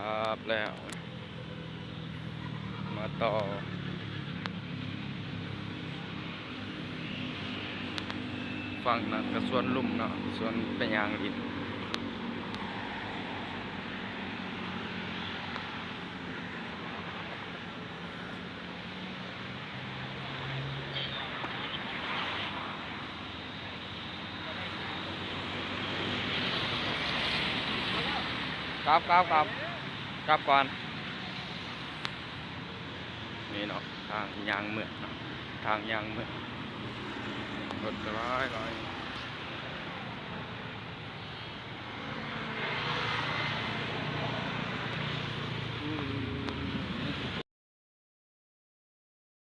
ກັບແລ້ວ ມາຕໍ່ ຝັ່ງນັ້ນກະສວນລຸ່ມເນາະ ສວນໄປຍ່າງຫຼິ້ນ. ກັບ ກັບ ກັບ ກັບກ່ອນ. ນີ້ເນາະ ທາງຍ່າງເມືອງເນາະ ທາງຍ່າງເມືອງ ລົດກະຫຼາຍໆ.